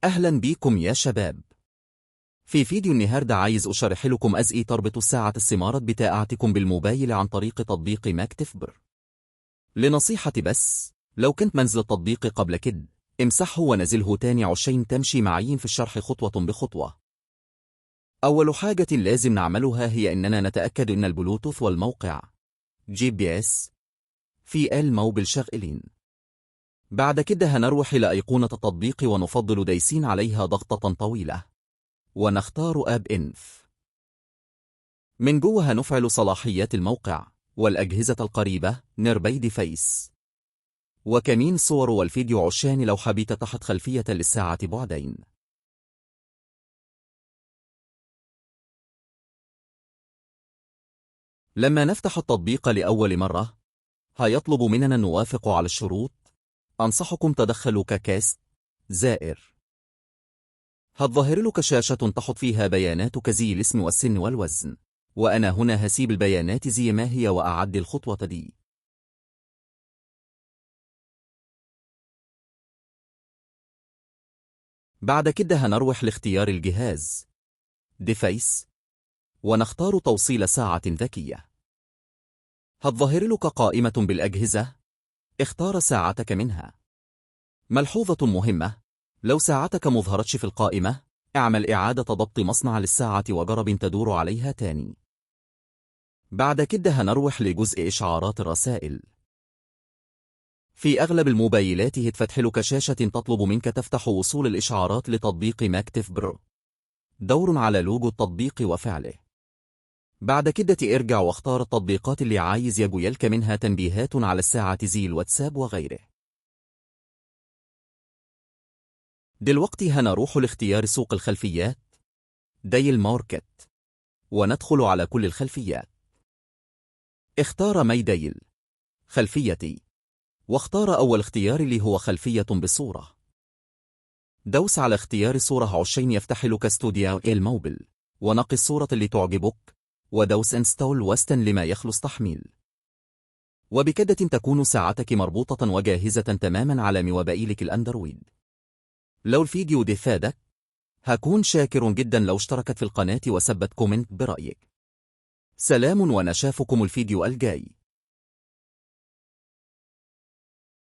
أهلا بيكم يا شباب. في فيديو النهاردة عايز أشرح لكم أزاي تربطوا الساعة ال smart بتاعتكم بالموبايل عن طريق تطبيق MyActiv Pro. لنصيحة بس، لو كنت منزل التطبيق قبل كده امسحه ونزله تاني عشان تمشي معي في الشرح خطوة بخطوة. أول حاجة لازم نعملها هي إننا نتأكد إن البلوتوث والموقع GPS في الموبايل شغالين. بعد كده هنروح إلى أيقونة التطبيق ونفضل دايسين عليها ضغطة طويلة ونختار App Info. من جوه هنفعل صلاحيات الموقع والأجهزة القريبة nearby device، وكمين صور والفيديو عشان لو حبيت تحت خلفية للساعة بعدين. لما نفتح التطبيق لأول مرة هيطلب مننا نوافق على الشروط. أنصحكم تدخلوا ك guest زائر. هتظهر لك شاشة تحط فيها بياناتك زي الاسم والسن والوزن، وأنا هنا هسيب البيانات زي ما هي وأعدي الخطوة دي. بعد كده هنروح لاختيار الجهاز device ونختار توصيل ساعة ذكية. هتظهر لك قائمة بالأجهزة، اختار ساعتك منها. ملحوظة مهمة، لو ساعتك مظهرتش في القائمة اعمل إعادة ضبط مصنع للساعة وجرب تدور عليها تاني. بعد كده هنروح لجزء إشعارات الرسائل. في أغلب الموبايلات هتفتح لك شاشة تطلب منك تفتح وصول الإشعارات لتطبيق MyActiv Pro. دور على لوجو التطبيق وفعله. بعد كده ارجع واختار التطبيقات اللي عايز يجيلك منها تنبيهات على الساعة زي الواتساب وغيره. دلوقتي هنروح لاختيار سوق الخلفيات Dial Market وندخل على كل الخلفيات. اختار My Dial خلفيتي، واختار أول اختيار اللي هو خلفية بصورة. دوس على اختيار صورة عشان يفتح لك استوديو الموبل، ونقي الصورة اللي تعجبك ودوس install واستن لما يخلص تحميل. وبكده تكون ساعتك مربوطة وجاهزة تماما على موبايلك الأندرويد. لو الفيديو ده فادك هكون شاكر جدا لو اشتركت في القناة وثبت comment برأيك. سلام ونشافكم الفيديو الجاي.